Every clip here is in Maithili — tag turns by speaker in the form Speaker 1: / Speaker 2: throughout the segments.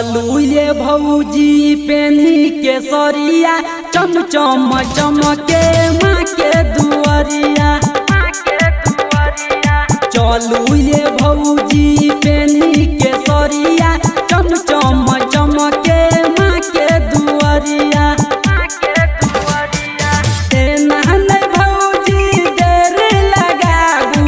Speaker 1: चलू ये भौजी पेन्ही के सरिया, चम चम चमके माँ के दुआरिया। चलू ये भौजी पेन्ही के सरिया, चम चम चमके माँ के दुआरिया। एना नै भौजी देर लगाबू,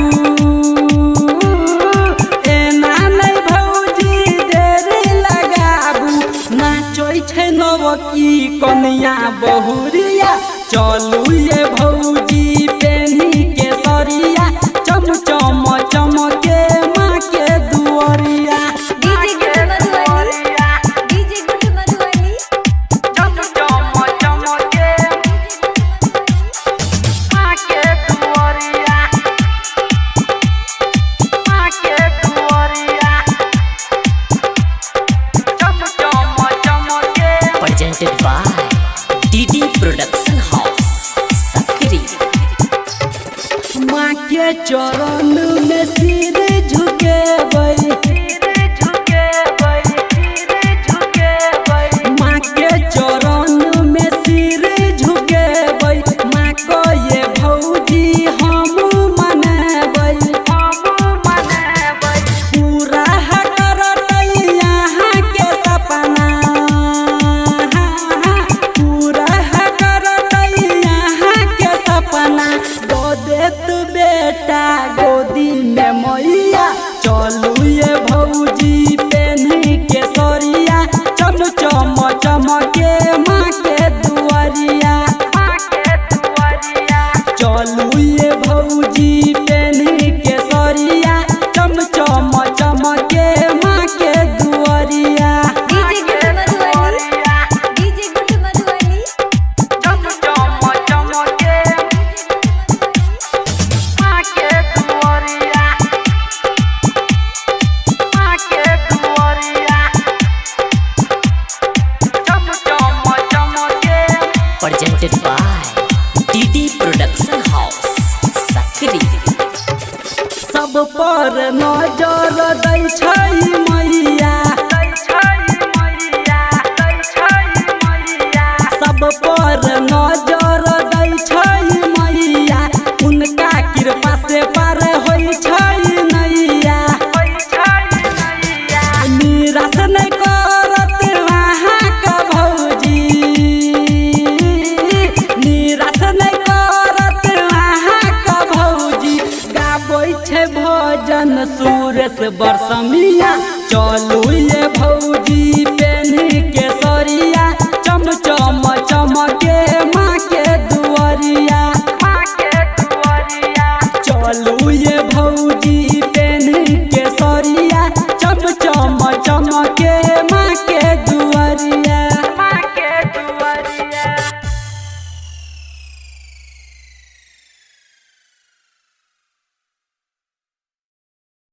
Speaker 1: एना नै भौजी देर लगाबू। नाचै छै नवकी कनिया बहुरिया। चलू ये भौजी पेन्ही के सरिया, चम चम चमके माँ के दुआरिया।
Speaker 2: DJ Guddu Madhubani, DJ Guddu Madhubani,
Speaker 1: चम चम चमके माँ के दुआरिया, माँ के दुआरिया। चम चम चमके।
Speaker 3: Presented by DD Production House, Sakri.
Speaker 1: माँ के चरण में सिर झुकेबै, माँ के चरण में सिर झुकेबै। माँ को ये भौजी हम मनेबै, पूरा करतै यहाँ के सपना, पूरा करतै यहाँ के सपना। दो देत बेटा गोदी में मैया। चलू ये भौजी पेन्ही के सरिया, चम चम चमके माँ के दुआरिया। चलू ये भौजी पेन्ही के सरिया, चम चम चमके माँ के दुआरिया।
Speaker 2: DJ Guddu Madhubani, DJ Guddu Madhubani,
Speaker 1: चम चम चमके माँ के दुआरिया, माँ के दुआरिया। चम चम चमके।
Speaker 3: Presented by DD Production House, Sakri.
Speaker 1: सब पर नजर दै छै मैया, सब पर नजर दै छै मैया। उनका कृपा से पार होइ छै नैया। निराश नहि करत अहाँके भौजी, निराश नहि करत अहाँके भौजी। गाबै छै भजन सुरेश बरसमिया। चलू